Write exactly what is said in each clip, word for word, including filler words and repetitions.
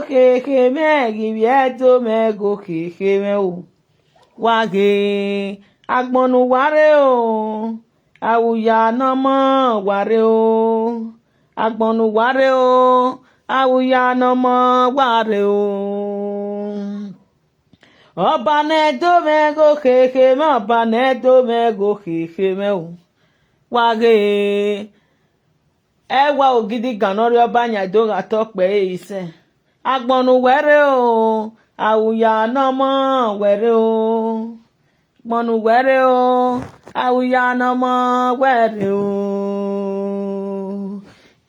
Khekhe mwẹ, ghi vbiẹ Ẹdo mwẹ gho khekhe mwẹ o. Wa ghe, agbọn ne uwa rre o, awuya ne ọ ma wa rre o. Agbọn ne uwa rre o, awuya ne ọ ma wa rre o. Ọba ne Ẹdo mwẹ gho khekhe mwẹ, Ọba ne Ẹdo mwẹ gho khekhe mwẹ o. Wa ghe, ẹwa ogidigan ne ọ rre Ọba yan do gha tọ kpẹ ẹre isẹ. Agbọn ne uwẹ rre o, awuya ne ọ ma wẹ rre o. Agbọn ne uwẹ rre o, awuya ne ọ ma wẹ rre o.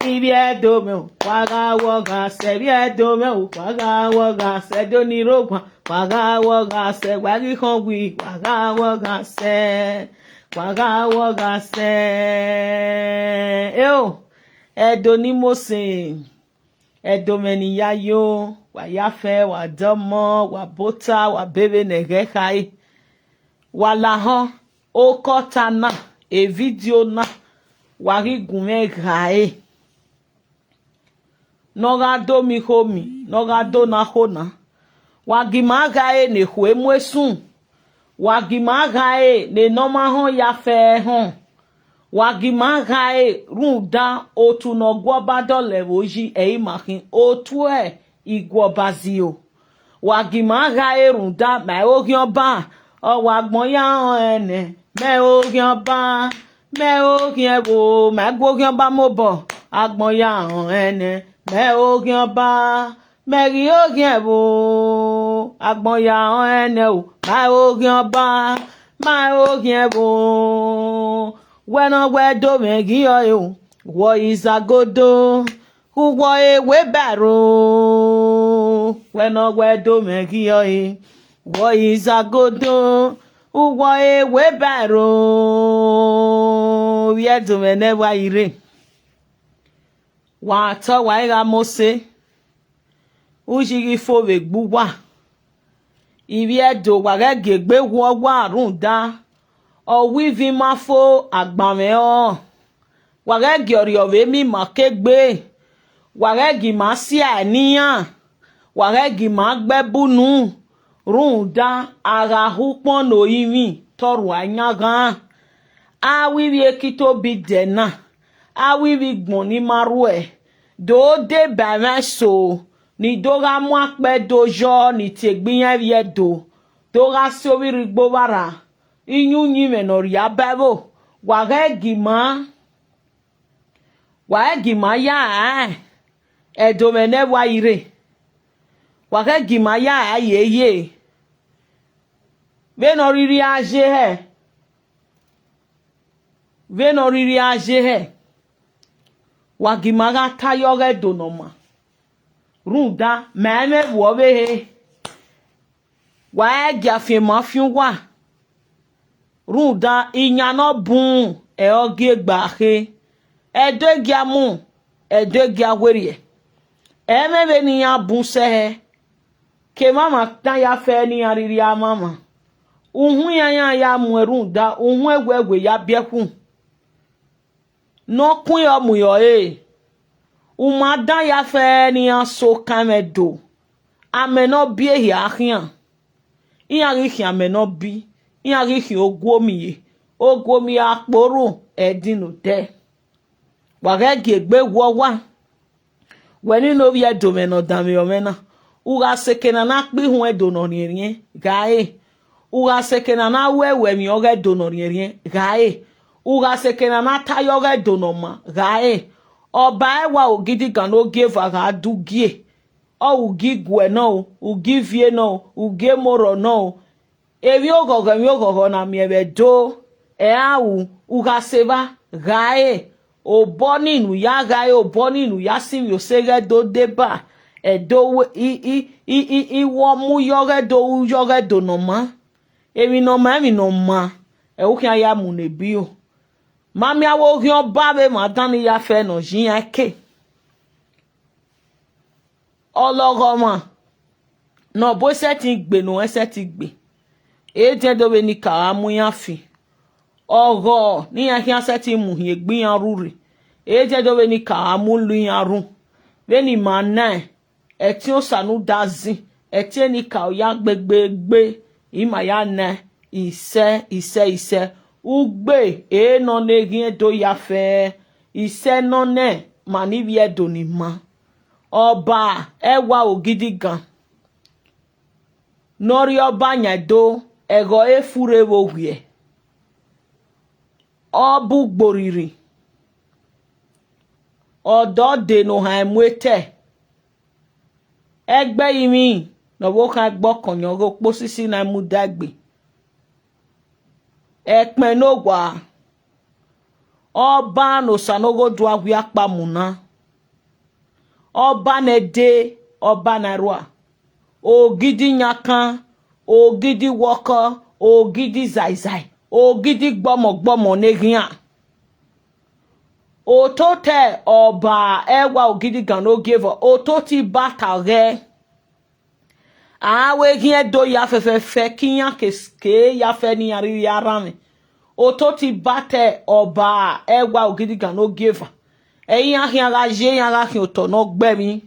Ivbi Ẹdo mwẹ o, wa gha wọ gha sẹ, ivbi Ẹdo mwẹ o, wa gha wọ gha sẹ, Ẹdo ni rre oguan, wa gha wọ gha sẹ, wa ghi khọn wi, wa gha wọ gha sẹ, wa gha wọ gha sẹ. Eo, Ẹdo ni mose, Ẹdo mwẹ ne I ya yo, wa ya fẹ, wa dọmọ, wa bota, wa bevbe ne ẹghẹ khare. Wa lahọ, okọta na, evidio na, wa ghi gu mwẹ gha re. Ne ọ gha do miẹn ikho miẹn, ne ọ gha do na kho na. Wa gie ima gha re ne ekhue mu esun. Wa gie ima gha re ne ne ọ ma họn ya fẹ họn. Wa gie ima gha re rhunmwuda otu ne ọ gu Ọba dọlọ ẹvbo yi, ẹ i ma khin, otu Iguọba zio. Wa gie ima gha re rhunmwuda ma i re oghian Ọba, ọ wa agbọn ya rẹn nẹ, mẹ i re oghian Ọba, mẹ i re oghian ẹvbo, ma i gu oghian Ọba mobọ, agbọn ya rẹn nẹ, mẹ i re oghian Ọba, mẹ ghi re oghian ẹvbo, agbọn ya rẹn nẹ o, ma i re oghian Ọba, ma i re oghian ẹvbo. Wẹ ne ọ wẹ do mwẹ ghi ọre o, wọ i zagodo, uwọ e wheelbarrow. Wẹ ne ọ wẹ do mwẹ ghi ọre, wọ i zagodo, uwọ e wheelbarrow. Ivbi Ẹdo mwẹ ne ẹwa i rre. Wa tọ, wa i gha mose, uyi ghi fo vbe egbe uwa. Ivbi Ẹdo, wa ghẹ gie egbe wuọ uwa rhunmwuda, ọ wẹ ivin ima fo, agbanmwẹ ọrọre. Wa ghẹ gie ọrriọ vbe miẹn ima ke egbe, wa ghẹ gie ima sia ẹre ne iran, wa ghẹ gie ima gbe ẹbu unu, rhunmwuda a gha ho ukpọn ne orinmwi te ọ rua yan ghan. Avbe ivbi Ekitobi dẹ na, avbe ivbi igbọn ni ma rhuẹ, do deba ẹmwẹ eso ni do gha mu akpẹ do yọ ni tie egbe iran ivbi Ẹdo, do gha si ovbi rre igbo vbe arra, iyunyimwẹ ne ọ rhia ba ẹvbo, wa ghẹ gie ima, wa ghẹ gie ima ya rae, Ẹdo mwẹ ne ẹwa i rre, wa ghẹ gie ima ya rae yeye, vbene ọ rhirhi a ye hẹ, vbene ọ rhirhi a ye hẹ, wa gie ima gha ta ye ọghe Ẹdo ne ọ maa, rhunmwuda ma i mwẹ vbe ọvbehe, wa i gia fian ima fian uwa, rhunmwuda iyan ne ọ bun ẹre ọ gie gba khe, Ẹdo gia mu, Ẹdo gia werriẹ, ẹ i mwẹ vbene iran bun sẹ hẹ, ke emwamwa dan ya fẹ ne iran rhirhi a mwamwa, uhunmwu iran iran ya muẹn rhunmwuda uhunmwu ẹwẹwẹ ya biẹ khu. Ne ọ kun irẹn ọ mu irẹn ọre, u ma dan ya fẹ ne iran sẹ okan ẹmwẹ do, amẹ ne ọ biẹ ehia khian, iran ghi khian amẹ ne ọ biẹ, iran ghi khian oguomiẹn, oguomiẹn akpọ orhu ẹdin ne odẹ. Wa ghẹ gie egbe wuọ owa. Wẹ ni ne ovbi Ẹdo mwẹ ne ọ danmwehọ mwẹ na, u gha sẹ eke ne a na kpe ihun Ẹdo ne ọ rhiẹnrhiẹn, gha re. U gha sẹ eke ne a na ru ẹvbo emwi ọghe Ẹdo ne ọ rhiẹnrhiẹn, gha re. U gha sẹ eke ne a na ta ye ọghe Ẹdo ne ọ maa, gha re. Ọba ẹwa ogidigan ne ogieva gha do ugie, ọ re ugie iguẹ nọ o, ugie ivie nọ o, ugie emorhọ nọ o, emwi oghọghọ, emwi oghọghọ ne a miẹn vbe Ẹdo, ẹ i ra ru, u gha sẹ evba, gha re. Obọ nii ne u ya gha re, obọ nii ne u ya sinmwi ose ghe Ẹdo deba, Ẹdo i, i, i, i, i wẹ ọ mu ye ọghe Ẹdo, u ye ọghe Ẹdo ne ọ maa. Emwi ne ọ maa, emwi ne ọ maa, ẹre u khian ya mu ne ebiro. Ma miẹn avbe oghian ọba vbe emwa dan ni ya fẹ ne ọ ye iran ẹke. Ọlọghọmwa ne ọ bu sẹtin gbe, ne ọ sẹtin gbe, e diẹn do vbene I ka gha mu iran fi. Ọghọ ne iran khian sẹtin mu hin egbe iran rhurhi, e diẹn do vbene I ka gha mu lu iran rhu, vbene ima na ẹn, Ẹtin Osa ne u da zin, ẹtin enikaro ya gbegbegbe, ima ya na isẹ, isẹ, isẹ. Ugbe ẹre nọ ne eghiẹn do ya fẹ, isẹ nọ nẹ ma ne ivbi Ẹdo ni ma. Ọba Ẹwaogidigan ne ọ rhie Ọba yan Ẹdo, ẹghẹ ọre furre vbe owiẹ. Ọ bu ugborrirri, ọdọ de ne ohan mu etẹ. Ẹgbẹe imwi ne ọvbokhan ẹgbẹe ọkọnyọn ọghe okposisi na mudaegbe. Ẹkpẹn ne owa, Ọba ne Osanobhodua wia kpa mu na. Ọba ne ẹde, Ọba ne arua, ogidi yankan, ogidi wọkọ, ogidi zaizai, ogidi gbọmọgbọmọ ne eghian. Ototẹ Ọba Ẹwaogidigan ne Ogieva, ototọ ibata ọghẹe. A wẹ eghiẹn do ya fẹfẹfẹ ke iran ke s-, ke ya fẹ ne iran rhirhi a rhanmwẹ. Ototọ ibata Ọba Ẹwaogidigan ne Ogieva, ẹ i re iran khian gha ye, iran gha khian otọ ne ọ gbe ẹmwẹ.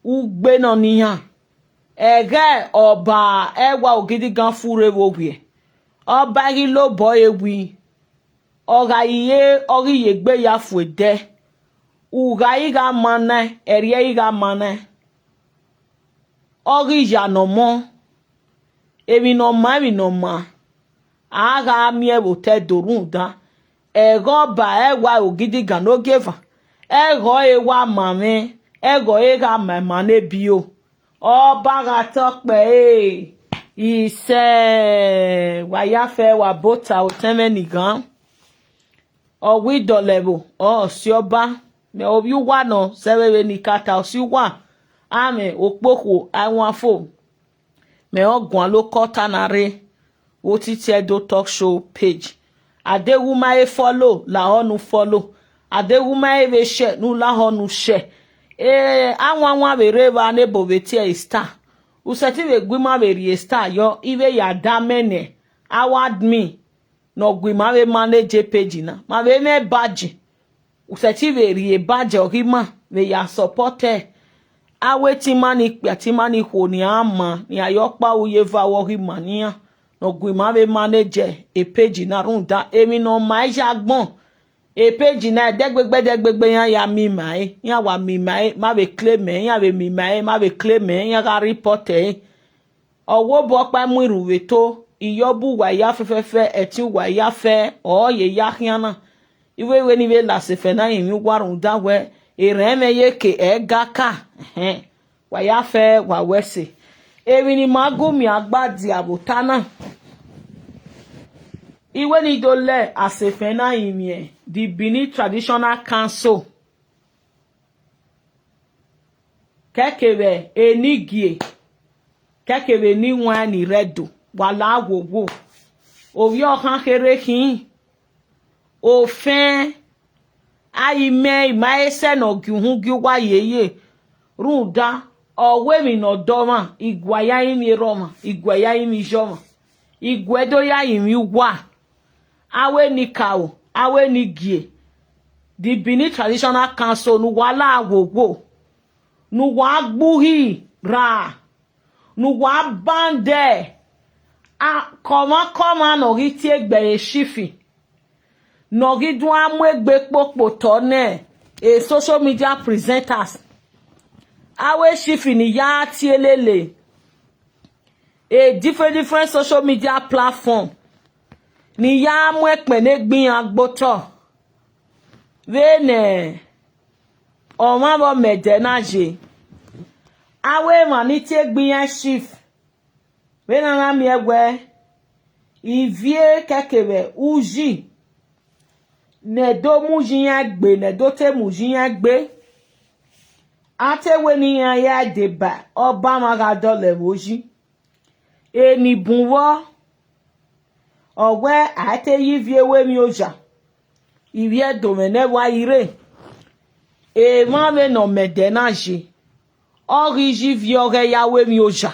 Ugbe nọ ne iran. Ẹghẹ Ọba Ẹwaogidigan furre vbe owiẹ, Ọba ghi lobọ ẹre wi, ọ gha ye, ọ ghi ye egbe ya fu ẹdẹ. Ugha i gha ma nẹ, ẹrriẹ i gha ma nẹ, ọ ghi ya ne ọ mọ. Emwi ne ọ ma, emwi ne ọ ma, a gha miẹn vbe otọ Ẹdo rhunmwuda ẹghẹ Ọba Ẹwaogidigan ne Ogieva, ẹghẹ ọre wa ma mwẹ, ẹghẹ ọre gha ma ima ne bio. Ọba gha tọ kpẹre, isẹ, wa ya fẹ, wa bota otẹn mwẹ ni ghan. Ọ wẹ idọlẹvbo, ọ si ọba, mẹ ovbi uwa nọ zẹvbe vbene I ka ta, ọ si uwa, amwẹ okpokhuo, a i wan fo. Mẹ ọ guan loko ọta na rre vbe otiti Ẹdo Talk Show page. Adeghẹ u ma he follow, lahọ ne u follow. Adeghẹ u ma he vbe share, ne u lahọ ne u share. Eh, awanwan vbe rre evba ne ebo vbe tie ẹre star. U sẹtin vbe gu ima vbe rhie star yọ, I vbe ya da amẹ nẹ, a wa admin ne ọ gu ima vbe manage page na. Ma vbe mwẹ badge. U sẹtin vbe rhie badge ọghe ima vbe ya support ẹre. A wẹ te ima ni kpia, te ima ni khuo ne iran ma, ne iran ye ọkpa ru ye eva vbe ọghe ima ne iran, ne ọ gu ima vbe manage e page na rhunmwuda emwi ne ọ ma ya agbọn. E page na ẹdẹgbegbe ẹdẹgbegbe iran ya miẹn ima ẹre, iran wa miẹn ima ẹre, ma vbe claim ẹre, iran vbe miẹn ima ẹre, ma vbe claim ẹre, iran gha report ẹre. Ọ wẹ obọ ọkpa mu irhu vbe to, iyobọ uwa ya fẹfẹfẹ, ẹtin uwa ya fẹ, ọ ye ya khian na. I wẹ vbene I vbe la sefẹ na rinmwian uwa rhunmwuda wẹ, erhẹn mwẹ ye ke ẹ ga ka, ẹhẹn, wa ya fẹ, wa wẹ ẹse. Emwi ne ima gu miẹn a gba dia vbe ota na, I wẹ ne I do la asefẹ na rinmwian the Benin Traditional Council. Kẹkevbe enigie, kẹkevbe eniwaẹn ni rre Ẹdo, wa la wowo. Ovbi ọkhan kherhe khin, ofẹn, a i mẹ, ima i sẹ ne ọ gie uhunmwu gie uwa yeye, rhunmwuda ọ wẹ emwi ne ọ dọ ọmwa, I guẹ ya rinmwian erha ọmwa, I guẹ ya rinmwian iye ọmwa, I guẹ do ya rinmwian uwa. Avbe enikaro, avbe enigie, the Benin Traditional Council ne uwa la wowo, ne uwa gbe uhi ra, ne uwa bandẹ, a, kọmwakọmwa ne ọ ghi tie egbe ẹre shifi, ne ọ ghi do a mu egbe kpokpo otọ ne e social media presenters, avbe shifi ni ya tie lele e different different social media platform, ni ya mu ẹkpẹn ne egbe iran gbe otọ. Vbene ọmwa vbe ọmẹdẹ na ye, avbe emwa ni tie egbe iran shift, vbene a na miẹn wẹ ivie kẹkevbe uyi ne do mu uyi iran gbe, ne do te mu uyi iran gbe, a te wẹ ne iran ya deba ọba mwa gha dọlọ ẹvbo yi. Eni bun vbọ, ọ wẹ a i te ye ivie ru emwi oya, ivie Ẹdo mwẹ ne ẹvbo a i rre. Emwa vbene ọmẹdẹ na ye, ọ ghi ye ivie ọghẹ ya ru emwi oya.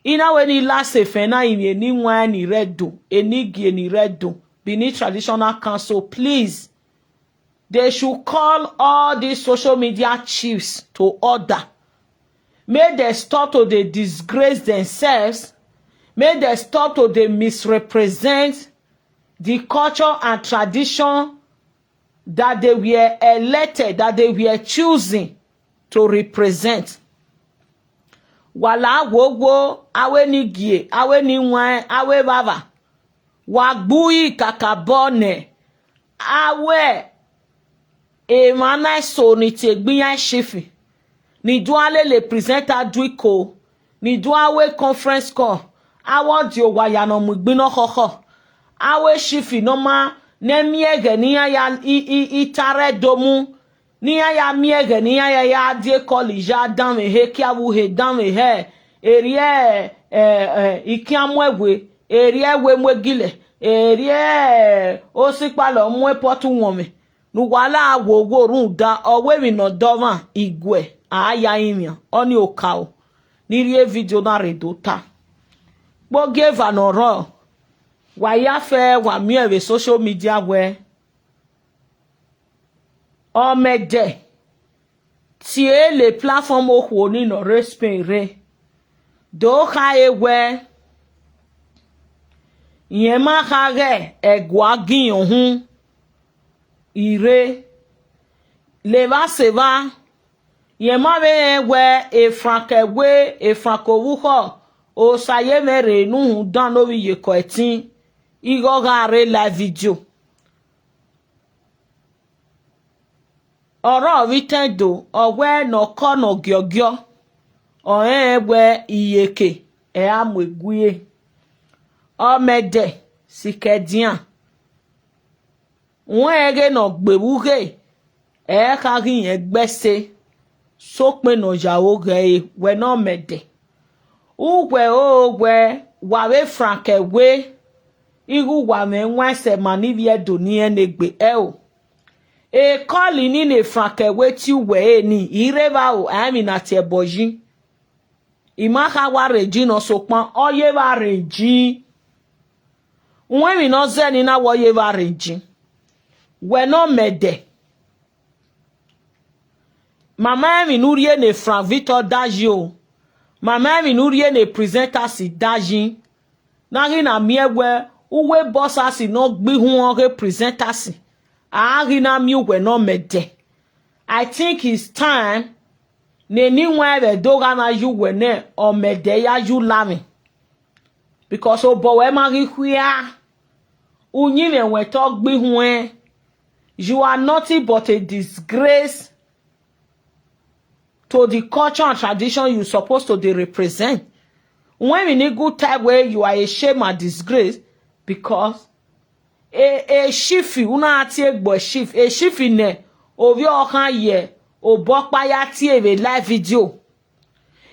I na wẹ ne I la sefẹn na rinmwian eniwaẹn ni rre Ẹdo, enigie ni rre Ẹdo, Benin Traditional Council, please. They should call all these social media chiefs to order. Make dem stop to dey disgrace themselves. Make dem stop to dey misrepresent the culture and tradition that they were elected, that they were chosen to represent. Wa la wowo, avbe ni gie, avbe ni waẹn, avbe evbavba. Wa gbe uri kakabọ nẹ, avbe emwa na eso ni tie egbe iran shifi, ni do a lele presenter do iko, ni do a wẹ conference call, avbe ọdiowa ya nọ mu igbin nọ khọkhọ, avbe shifi ne ọ ma ne ẹ miẹn ẹghẹ ne iran ya i, i, i ta rre do mu, ne iran ya miẹn ẹghẹ ne iran ya, ya die call ya danmwẹ ehe, ekiavbuhe danmwẹ ehe, erriẹ, ẹ, ẹ, ikian mu ẹwe, erriẹ ẹwe mu egilẹ, erriẹ osikpalọ mu epọt uwọnmwẹ, ne uwa la wowo rhunmwuda ọ wẹ emwi ne ọ dọ ọmwa iguẹ a ya rinmwian, ọnii okaro ne I rhie vidio na rre do ta. Kpe ogieva ne ọ rrọọ, wa ya fẹ wa miẹn vbe social media wẹ, Ọmẹdẹ tie le platform okhuo ni ne ọ rre Spain rre, do khare wẹ, rẹn ma kha ghẹ ẹguagiẹn uhunmwu rre, levba sẹ evba, rẹn ma vbe rẹn wẹ Frank Ẹwe, Frank Ovbukhọ, Osaye mwẹ rre ne uhunmwu dan ne ovbi iyeke ẹtin, ighẹ ọ gha rre live video. Ọrọre vbe itẹn do, ọ wẹ ne ọkọ ne ọ giọgiọ, ọ rẹnrẹn wẹ iyeke ẹ ra mu egue. Ọmẹdẹ sikẹ dian, rẹn ẹghẹ ne ọ gbe vbe ughe, ẹ i kha ghi rẹn gbe ẹse, sokpan ne ọ ya aro ghẹ ẹre, wẹ ne Ọmẹdẹ. Uwẹ ro wẹ, wa vbe Frank Ẹwe, ighẹ uwa mwẹ ẹwaẹn sẹ ma ne ivbi Ẹdo ne irẹn ne egbe ẹro. Ekọli ni ne Frank Ẹwe tie uwẹ ẹre ni, I rre evba ro, a i emwi ne a tie ẹbọ yi. I ma kha wa rre ji nọ, sokpan ọ ye evba rre ji. Uwẹ emwi ne ọ zẹ ni na wẹ ọ ye evba rre ji. Wẹ ne Ọmẹdẹ. Ma ma emwi ne u rhie ne Frank Victor da yi o. Ma ma emwi ne u rhie ne presenters da yi. Ne a ghi na miẹn wẹ uwu bossers ne ọ gbe ihunmwu ọghe presenters, a ghi na miẹn uwẹ ne Ọmẹdẹ. I think it's time ne eni iwẹnrẹn do gha na ye uwẹ ne Ọmẹdẹ ya ye ulamwẹ. Because obọ ruẹ ma ghi khuia, uyinmwẹ ruẹ te ọ gbe ihunmwu ẹn. You are nothing but a disgrace to the culture and tradition you supposed to dey represent. Uwẹ emwi ni gu tae wẹ you are a shame and disgrace, because e, e chief, u na tie egbe chief, e chief nẹ ovbi ọkhan ye obọ ọkpa ya tie vbe live video.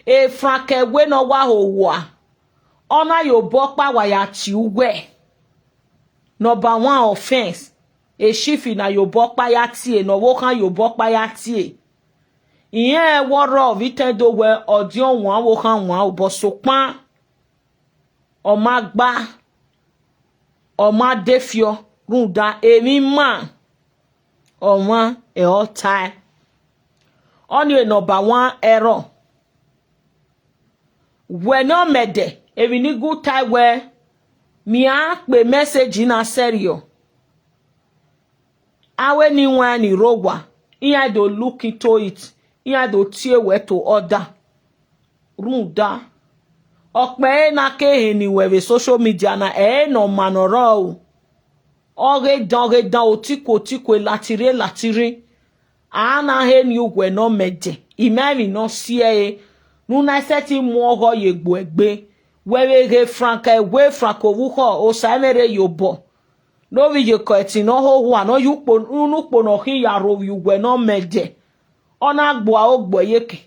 E Frank Ẹwe ne ọ wa ho owa, ọ na ye obọ ọkpa wa ya tie uwẹ. Number one offence, e chief na ye obọ ọkpa ya tie, ne ọvbokhan ye obọ ọkpa ya tie. Irẹn wẹ ọ rrọọ vbe itẹn do wẹ ọdiọn wan ọvbokhan wan obọ, sokpan ọ ma gba, ọ ma de fiọ, rhunmwuda emwi ima ọmwa ẹre ọ tae. Ọnii number one error. Wẹ ne Ọmẹdẹ, emwi ni gu tae wẹ, mia kpe message na sẹrriọ. Avbe ni wan ni rre owa, iran do look into it, iran do tie wẹ to order. Rhunmwuda, ọkpẹn ẹre na ke heni wẹ vbe social media na, ẹre ne ọ ma ne ọ rrọọ o. Ọ ghe dan, ọ ghe dan, otiko, otiko, elatirri, elatirri. A na heni uwẹ ne Ọmẹdẹ, I ma emwi ne ọ si ẹre, ne u na sẹtin mu ọghọ ye egbe egbe. Wẹ vbe ghe Frank Ẹwe, Frank Ovbukhọ, Osaẹmwẹrre ye obọ. Ne ovbi iyeke ẹtin ne ọ hoho ua, ne ọ ye ukpo, ne ukpo ne ọ khin ya rhovbiẹ uwẹ ne Ọmẹdẹ. Ọ na gbe aro gbe iyeke.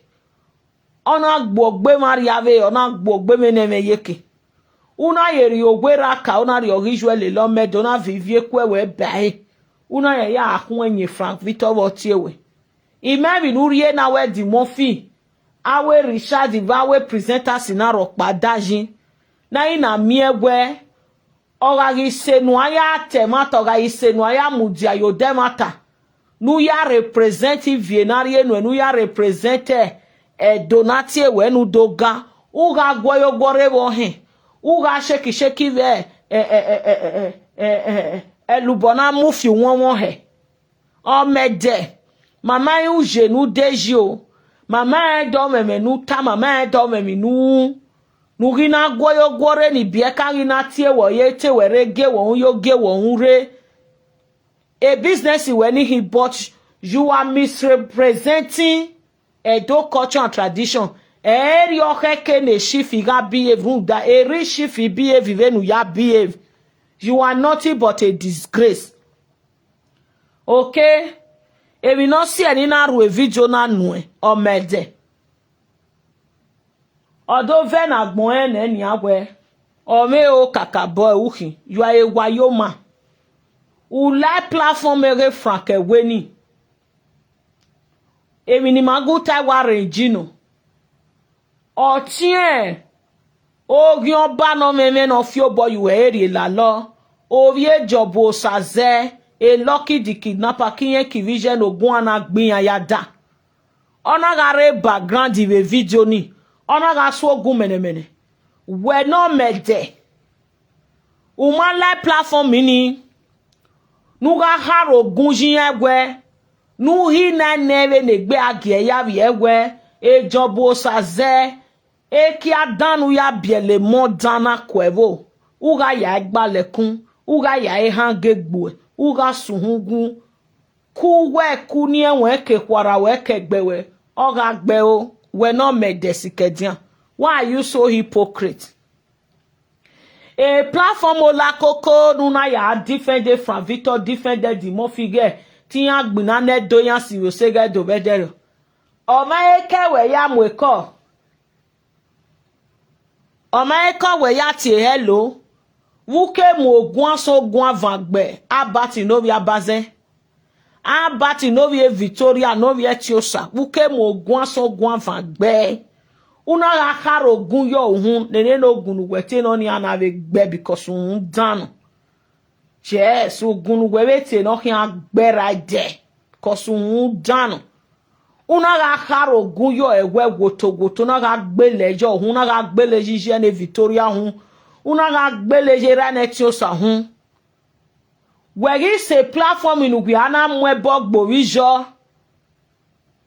Ọ na gbe ogbe emwa rriavbe, ọ na gbe ogbe emwi ne ẹmwẹ iyeke. U na ye rhie owa erha ka, u na rhie ọghe iyuẹ lele Ọmẹdẹ, u na viọ ivie ku ẹre ba ẹre. U na rẹn ya khuẹn yin Frank Victor vbe ọ tie wẹ. I ma emwi ne u rhie na wẹ Eddie Murphy, avbe Richard vbe avbe presenters na rhọkpa da yi. Ne a i na miẹn wẹ, ọ gha ghi sẹ ne uan ya ta ẹmwata, ọ gha ghi sẹ ne uan ya mudia ye odẹ ẹmwata, ne u ya represent ivie ne a rhie nuẹn, ne u ya represent Ẹdo ne a tie wẹ ne u do ga, u gha guọe ye oguọrre vbe ọhẹn, u gha shekisheki vbe ẹlubọ na mu fi uwọnmwọ hẹ. Ọmẹdẹ, ma ma rẹn uje ne u de yi o, ma ma rẹn dọmwẹmwẹ ne u ta, ma ma rẹn dọmwẹmwẹ ne u, ne u ghi na guọe ye oguọrre ne ibiẹka ghi na tie wẹ ye te wẹ rre, gie wẹ uhunmwu yo, gie wẹ uhunmwu rre. A business wẹ ni hin, but you are misrepresenting Edo culture and tradition. Ẹ i rhie ọkhẹke ne chief gha behave rhunmwuda erha chief behave vbene u ya behave. You are nothing but a disgrace. Okay? Emwi ne ọ si ẹre ne I na rhie video na nuẹn, Ọmẹdẹ. Ọ do vẹ ne agbọn rẹn nẹ nian wẹẹ, ọ mwẹ ero kakabọ ẹre ukhin, you are a wayoma. U la platform ẹghe Frank Ẹwẹni. Emwi ne ima gu ta wa rẹn iji nọ. Ọtiẹn oghian ọba ne ọ mwẹ ẹmwẹ ne ọ fi obọ ye uwẹ rhie lalọ, ovbi Ejọba Osa zẹ, a lucky the kidnapper, ke irẹn ke ivbi iye ne oguan na gbe iran ya da. Ọ na gha rre background vbe video ni, ọ na gha su ogun mẹnẹmẹnẹ. Wẹ ne Ọmẹdẹ, u ma la platform ni, ne u gha kharo ogun ye iran wẹẹ, ne u hi na nẹ vbene egbe a gie ya vbiẹ wẹẹ, Ejọba Osa zẹ, ekia dan ne u ya biẹlẹ emọ dan na ku ẹvbo, u gha ya gbalẹkun, u gha ya ehan ge gbuẹ, u gha suhun gun, ku wẹ ku ni ẹwẹn ke khuarha wẹ ke gbe wẹ, ọ gha gbe o, wẹ ne Ọmẹdẹ sikẹdian. Why are you so hypocrite? A platform ola koko ne u na ya defend Frank Victor, defend Eddie Murphy ghẹ, te iran gbinna ne Ẹdo, iran sivbe ose ghẹ do vbe ẹdẹrriọ. Ọ ma he ke wẹ ya mu ekọ. Ọ ma he ke wẹ ya tie hello. Vbe u ke mu oguan sẹ oguan van gbe Albert ne ovbi Abazẹ. Albert ne ovbi Victoria ne ovbi Ẹtiosa, vbe u ke mu oguan sẹ oguan van gbe. U na gha kharo ogun ye uhunmwu, nene ne ogun ne uwẹ tie nọ nian na vbe gbe because uhunmwu dan nọ. Yes, ogun ne uwẹ vbe tie nọ khian gbe ra ẹdẹ, because uhunmwu dan nọ. U na gha kharo ogun ye ẹwẹ wotowoto, u na gha gbele ye uhunmwu, u na gha gbele ye iye ne Victoria uhunmwu, u na gha gbele ye erha ne Ẹtiosa uhunmwu. Wẹ ghi sẹ platform ne uwẹ a na mu ẹbọ gbe ovbi iyọ,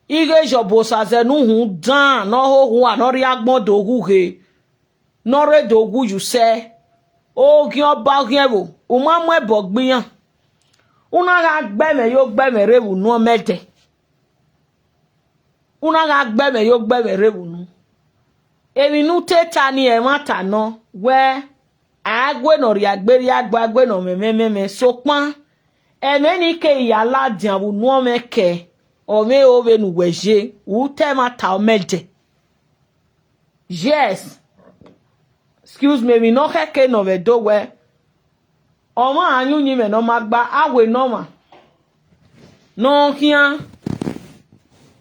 ighẹ Ejọba Osa zẹ ne uhunmwu dan ne ọ hoho ua, ne ọ rhie agbọn do ghughe, ne ọ rre do wu ye usẹ, oghian ọba oghian ẹvbo, u ma mu ẹbọ gbe iran. U na gha gbe ẹmwẹ ye ogbe ẹmwẹ rre vbe unu Ọmẹdẹ. U na gha gbe ẹmwẹ ye ogbe ẹmwẹ rre vbe unu. Emwi ne u te ta ni ẹmwata nọ wẹẹ, a gue ne ọ rhia gbe rhia gbe, a gue ne ọ mwẹ ẹmwẹ mwẹ ẹmwẹ, sokpan ẹmwẹ ni ke ya ladian vbe unu ọmwẹ kẹ, ọ mwẹ ero vbene uwẹ ye, u te ẹmwata Ọmẹdẹ. Yes. Excuse me, emwi ne ọ khẹke ne ọ vbe do wẹ, ọmwa a yan uyinmwẹ ne ọ ma gba, a wẹ ne ọmwa ne ọ khian,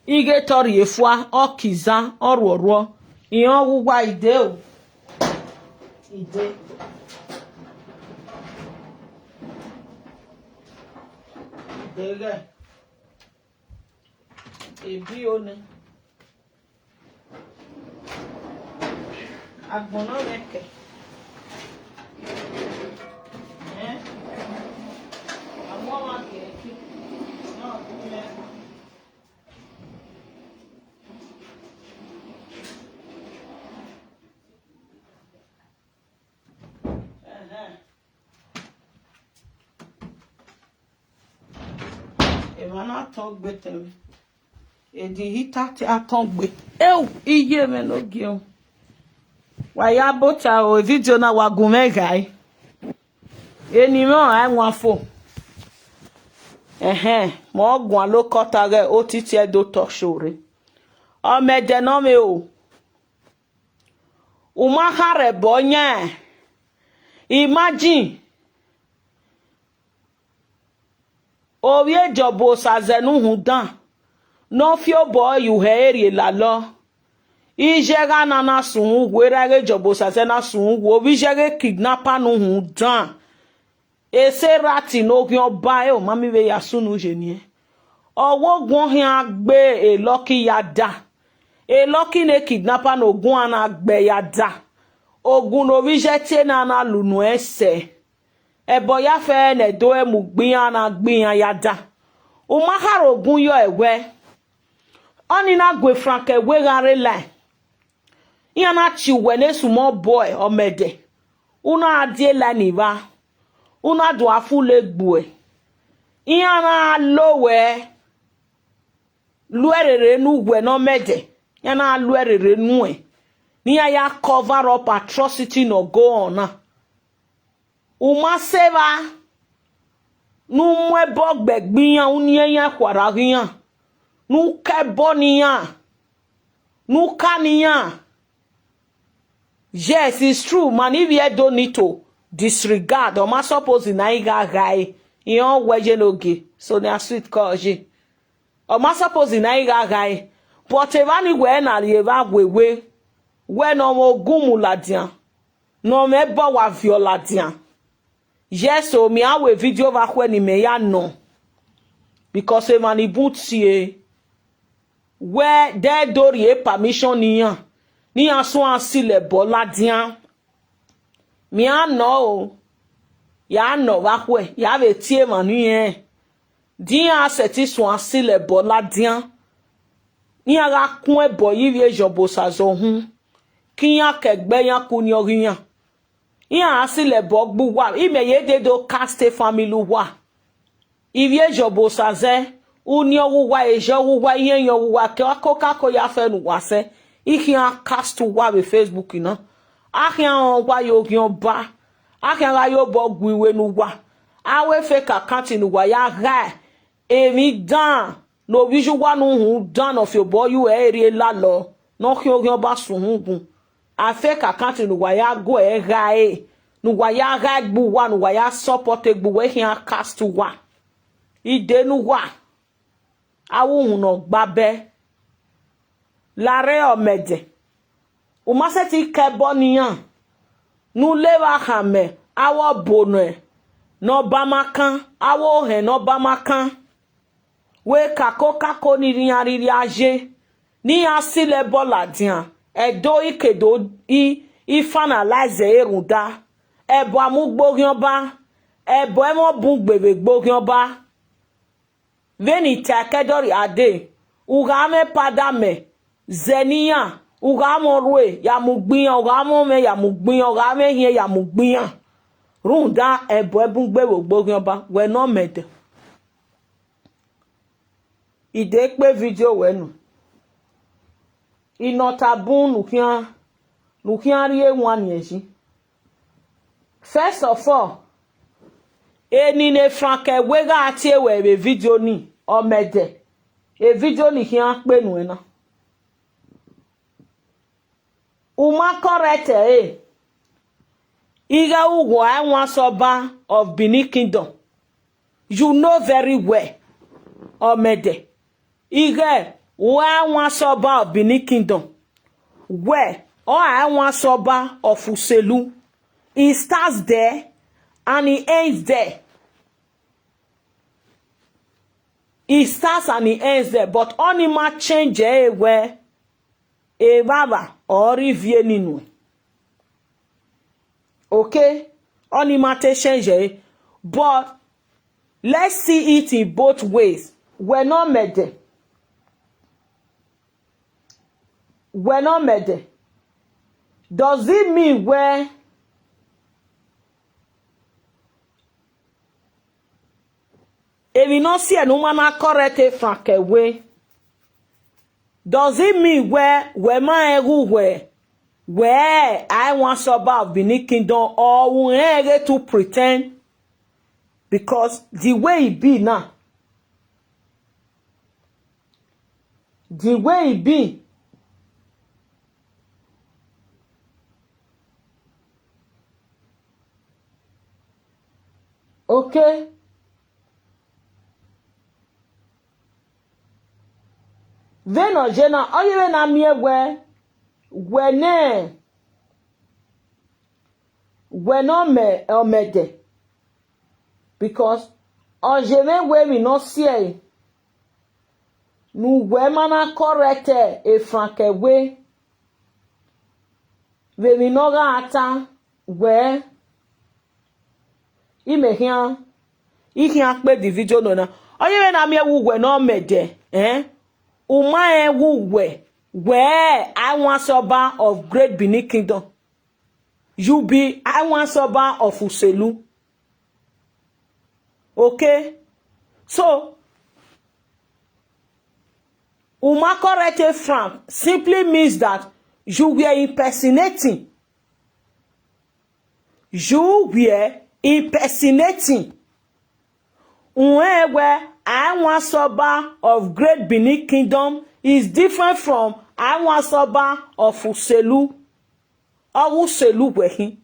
ighẹ te ọ rhie fua, ọ ke iza, ọ rhuọrhuọ, irẹn ọ wu uwa ide o. Ide. Ide ghẹ. Ebi one. Agbọn na mwẹ kẹ. Ẹn? Agbọn wa kẹ ẹki. Na ọ gu mẹ. Ẹhẹn. Emwa na tọn gbe tẹn mwẹ. Edi hita te a tọn gbe. Eu, iye mwẹ ne ogie o. Wa ya bota o, vidio na wa gu mwẹ ghae. Eni mwẹ ọre a wan fo. Ẹhẹn, mẹ ọ guan lo kọta ghẹ otiti Ẹdo talk show rre. Ọmẹdẹ ne ọ mwẹ o. U ma kha rhe ẹbọ yan. Imagine. Ovbi Ejọba Osa zẹ ne uhunmwu dan, ne ọ fi obọ ye uhe ẹre rhie lalọ. Iye gha na na sun uwu, erha ẹghẹ Ejọba Osa zẹ na sun uwu, ovbi iye ẹghẹ kidnapper ne uhunmwu dan. Ese rat ne oghian ọba ẹre ọ ma miẹn vbe ya sunu ye niẹn. Ọ wẹ ogun khian gbe Lucky ya da. Lucky ne kidnapper ne ogun a na gbe ya da. Ogun ne ovbi iye tie na na lu nuẹn sẹ. Ẹbọ ya fẹ ne ẹdẹ mu gbe iran na gbe iran ya da. U ma khare ogun yọ ẹwẹ. Ọnii na gu Frank ẹwe gha rre lae. Iran na tie uwẹ ne small boy ọmẹdẹ. U na die lae ni vba. U na do a fule gbuẹ. Iran na lo wẹ, lu ẹrere ne uwẹ ne ọmẹdẹ. Iran na lu ẹrere nuẹn. Ne iran ya cover up atrocity ne ọ go on na. U ma sẹ evba ne u mu ẹbọ gbe ẹgbẹ iran, u niẹn iran khuarha ghe iran, ne u ka ẹbọ ne iran, ne u ka ne iran. Yes, it's true, ma ne ivbi Ẹdo need to disregard, ọ ma suppose na i gha ghae, irẹn ọ wẹ ye ne ogie, Sonia Sweet kọ ye. Ọ ma suppose na i gha ghae, but evba ni wẹ na rri evba wewe, wẹ ne ọ mwẹ ogun mu ladian, ne ọ mwẹ ẹbọ wa viọ ladian. Yes o, mẹ a wẹ video vbe akhuẹ ne imẹ ya nọ, because emwa ni bun tie wẹ de do rhie permission ne iran, ne iran suẹn silẹ ẹbọ ladian. Mẹ a nọ o, ya nọ vbe akhuẹ, ya vbe tie emwa ne irẹn, de iran sẹtin suẹn silẹ ẹbọ ladian. Iran gha kun ẹbọ ye ivbi Iyọbosa zọ uhunmwu, ke iran ke ẹgbẹ iran ku ni ọghe iran. Iran gha silẹ ẹbọ gbe uwa, imẹ ye dede cast family uwa. Ivbi Iyọbosa zẹ, uniẹn ọghe uwa, ezẹ ọghe uwa, ihiẹnhiẹn ọghe uwa, ke ọkokako ya fẹ ne uwa sẹ, I khian cast uwa vbe Facebook na. A khian rẹn uwa ye oghian ọba, a khian gha ye obọ gu iwe ne uwa. A wẹ fake account ne uwa ya ghae emwi dan ne ovbi iye uwa ne uhunmwu dan ne ọ fi obọ ye uẹ rhie lalọ, ne ọ khian oghian ọba sẹ uhunmwu gun. A fake account ne uwa ya gu ẹre ghae, ne uwa ya ghae gbe uwa, ne uwa ya support egbe uwa, I khian cast uwa. I de ne uwa, avbe uhunmwu ne ọ gba bẹ. Larre ọmẹdẹ, u ma sẹtin ke ẹbọ ne iran, ne u le vbe a khama avbe ọbo ne, ne ọ ba ma kan, avbe ohẹn ne ọ ba ma kan. Wẹ kakokako ni iran rhirhi a ye, ne iran silẹ ẹbọ ladian, Ẹdo i ke do i, i finalize ẹre rhunmwuda ẹbọ a mu gbe oghian ọba, ẹbọ ẹmwẹ ọ bun gbe vbe egbe oghian ọba. Vbene I ta ẹkẹdọrriọ a dee, u gha mwẹ padamẹ zẹ ne iran, u gha mwẹ orhue ya mu gbe iran, u gha mwẹ ọmwẹ ya mu gbe iran, u gha mwẹ ehiẹn ya mu gbe iran, rhunmwuda ẹbọ ẹbun gbe vbe egbe oghian ọba, wẹ ne ọmẹdẹ. I de kpe video wẹ nọ. I nọ ọta bun ne u khian, ne u khian rhie wan niẹn yi. First of all, eni ne Frank ẹwe gha tie ruẹ vbe video ni, ọmẹdẹ, video ni khian kpe nuẹn na. U ma correct ẹre, ighẹ uwa ẹwaẹn Ọsọba of Benin Kingdom, you know very well, ọmẹdẹ, ighẹ uwa ẹwaẹn Ọsọba of Benin Kingdom, wẹ ọ ẹwaẹn Ọsọba of Uselu. It starts there and it ends there. It starts and it ends there, but ọni ma change ẹre wẹ evbavba ọre ivie ni nuẹn. Okay, ọni ma te change ẹre, but let's see it in both ways. Wẹ ne ọmẹdẹ, wẹ ne ọmẹdẹ, does it mean wẹ emwi ne ọ siẹ ne u ma na correct Frank ẹwe? Does it mean wẹ, wẹ ma rẹn ghe uwẹ, wẹ a ẹwaẹn Ọsọba of Benin Kingdom, or u rẹn ghe to pretend? Because the way e be now, the way e be, okay. Vbene ọ ye na, ọ ye vbene a miẹn wẹ, wẹ ne, wẹ ne ọmẹ, ọmẹdẹ, because ọ ye mwẹ wẹ emwi ne ọ siẹre, ne uwẹ ma na correct e Frank Ewe vbe emwi ne ọ gha ta wẹ, imẹ khian, I khian kpe the video nọ na. Ọ ye vbe na miẹn wẹ uwẹ ne ọ mẹ ẹdẹ, eh? U ma rẹn wẹ uwẹ, wẹ I want Oba of Great Benin Kingdom. You be I want Oba of Uselu. Okay? So, u ma correct e Frank simply means that you were impersonating. You were impersonating. Uwẹ wẹ, I want Oba of Great Benin Kingdom is different from I want Oba of Uselu. Ọ ghe Uselu wẹ khin.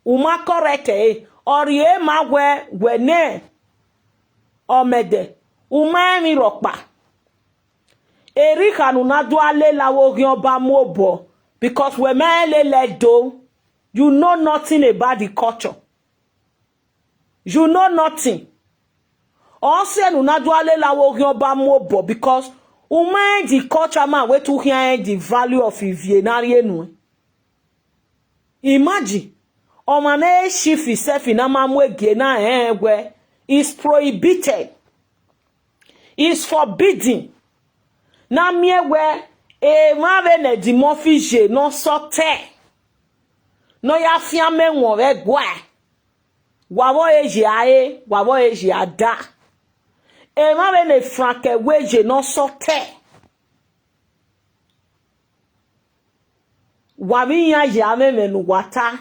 U ma correct ẹre, ọ rhie ma wẹ, wẹ nẹ ọ mẹ ẹdẹ, u ma rẹn emwi rhọkpa. Erha ne u na do a lela vbe oghian Ọba mu obọ, because wẹ ma rẹn lela Ẹdo, you know nothing about the culture. You know nothing. Ọ sẹ ne u na do a lela vbe oghian Ọba mu obọ, because u ma rẹn the culture ma wẹ te u khian rẹn the value of ivie ne a rhie nuẹn. Imagine, ọmwa ne chief self na ma mu egie na rẹn wẹ is prohibited, is forbidden. Ne a miẹn wẹ emwa vbene Eddie Murphy ye ne ọ sọtẹ, ne ọ ya fian amẹ wọn vbe ẹguae, wa vbe ọre ye a re, wa vbe ọre ye a da. Emwa vbene Frank Ewe ye ne ọ sọtẹ, wa vbe iran ye amwẹ ẹmwẹ ne uwa ta.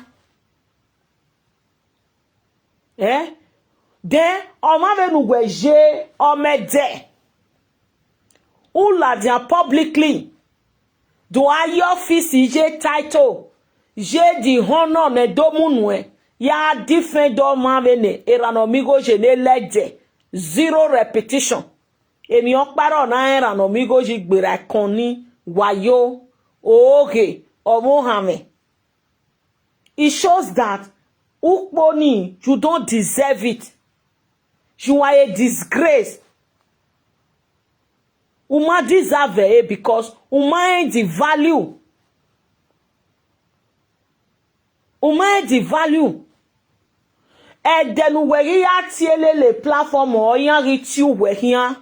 Eh? Then, ọmwa vbene uwẹ ye ọ mẹ ẹdẹ, u ladian publicly, do a ye office ye title, ye the honour ne do mu nuẹn, ya defend ọmwa vbene erha ne ọ miẹn igho ye ne lẹdẹ, zero repetition. Emwi ọkpa rrọọ ne a rẹn erha ne ọ miẹn igho ye gberra ẹkọn ni, wayo, oghe, ọvbokhanmwẹ. It shows that ukpo ni, you don't deserve it. You are a disgrace. U ma deserve ẹre because u ma rẹn the value. U ma rẹn the value. Ẹdẹ ne uwẹ ghi ya tie lele platform ọ iran ghi tie uwẹ khian.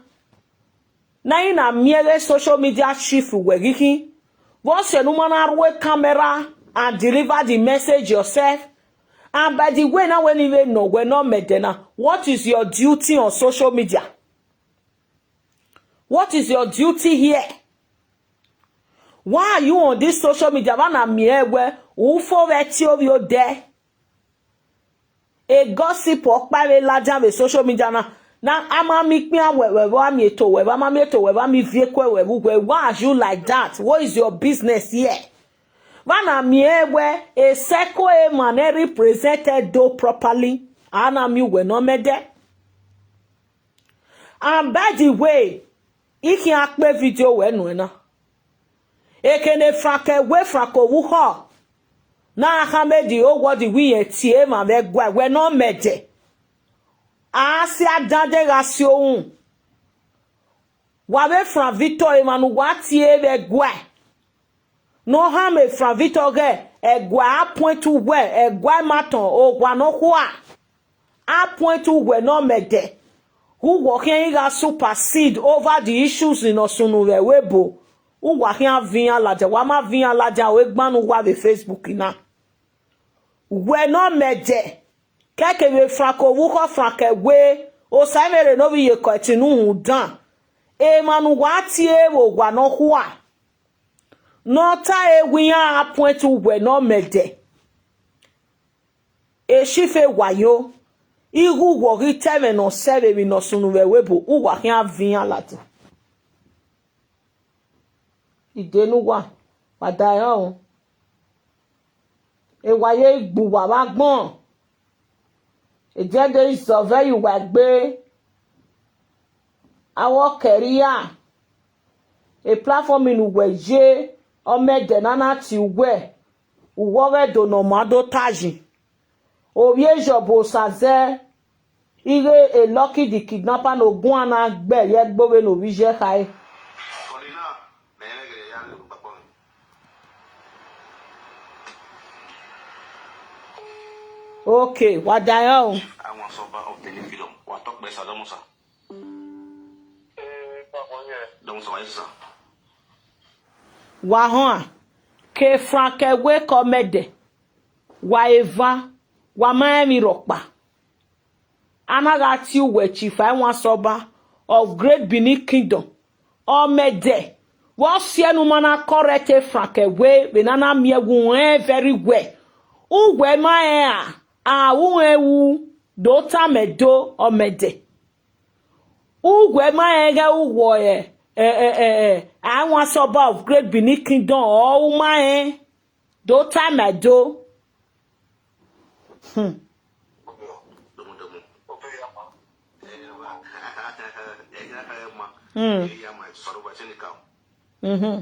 Na i na miẹn ghe social media chief uwẹ ghi khin. Vbọsiẹ ne u ma na rhie camera and deliver the message yourself. And by the way, na wẹ ne I vbe nọ wẹ ne ọ mẹ ẹdẹ na, what is your duty on social media? What is your duty here? Why are you on this social media? Vbene a miẹn wẹ u fo vbe ẹtin ovbi odẹ. E gossip ọkpa vbe ladian vbe social media na, na a ma miẹn ikpian wẹ, wẹ vbe a miẹn eto wẹ, vbe a ma miẹn eto wẹ, vbe a miẹn ivie kuẹ wẹ vbe uwẹ. Why are you like that? What is your business here? Vbene a miẹn wẹ e circle emwa ne represent Edo properly, a na miẹn uwẹ ne ọ mẹ ẹdẹ. And by the way, I khian kpe video wẹ nuẹn na. Ekene Frank Ewe, Frank Ovbukhọ, na khama Eddie Owọdi wẹ irẹn tie emwa vbe ẹguae, wẹ ne ọ mẹ ẹdẹ. A si adandan gha si ohun. Wa vbe Frank Victor, emwa ne uwa tie vbe ẹguae, ne ọ hama Frank Victor ghẹ, ẹguae a point uwẹ, ẹguae ma tọn, owa nọkhua. A point uwẹ ne ọ mẹ ẹdẹ. Uwẹ ọ khian i gha supersede over the issues ne ọ sunu vbe ẹvbo ebo. Uwa khian viọ iran ladian, wa ma viọ iran ladian, ọ egban ne uwa vbe Facebook na. Wẹ ne ọ mẹ ẹdẹ, kẹkẹ vbe Frank Ovbukhọ, Frank Ewe, Osaẹmwere ne ovbi iyeke ẹtin ne uhunmwu dan, emwa ne uwa tie vbe owa nọkhua, ne ọ ta ẹre wẹ iran a point uwẹ ne ọ mẹ ẹdẹ. Eshife wayo, ighe uwẹ ọ ghi ta ẹmwẹ ne ọ sẹ vbe emwi ne ọ sunu vbe ẹvbo ebo, uwa khian viọ iran ladian. I de ne uwa, wa da ẹre ọnrẹn. Ewa ye gbe uwa vbe agbọn. Ediẹdẹ i zọvbe ye uwa egbe. Avbe ọkẹria, e platform ne uwẹ ye, ọ mẹ ẹdẹ ne a na tie uwẹ, uwẹ ọghe Ẹdo ne ọ ma do ta yi. Ovbi Ezọb Osazẹ, ighe e Lucky the Kidnapper ne oguan na gbe ye ẹgbe vbene ovbi iye khare. Okay, wa da ẹre o. I want some of the freedom. Wa talk better, don't sir. Don't sir, yes, sir. Wa họn, ke Frank Ewe ke Ọmẹdẹ, wa eva, wa ma rẹn emwi rhọkpa. A na gha tie uwẹ Chief Iwansoba of Great Benin Kingdom, Ọmẹdẹ, vbe ọ si ẹe ne u ma na correct Frank Ewe vbe ne a na miẹn uwẹ rẹn very well. Uwẹ ma rẹn a, a ru rẹn ru, do tama ẹre do, Ọmẹdẹ. Uwẹ ma rẹn ghẹ uwẹ ẹ, ẹ, ẹ, ẹ, ẹ, Iwansoba of Great Benin Kingdom, ọ u ma rẹn, do tama ẹre do. Hmm. Hmm. Mhm.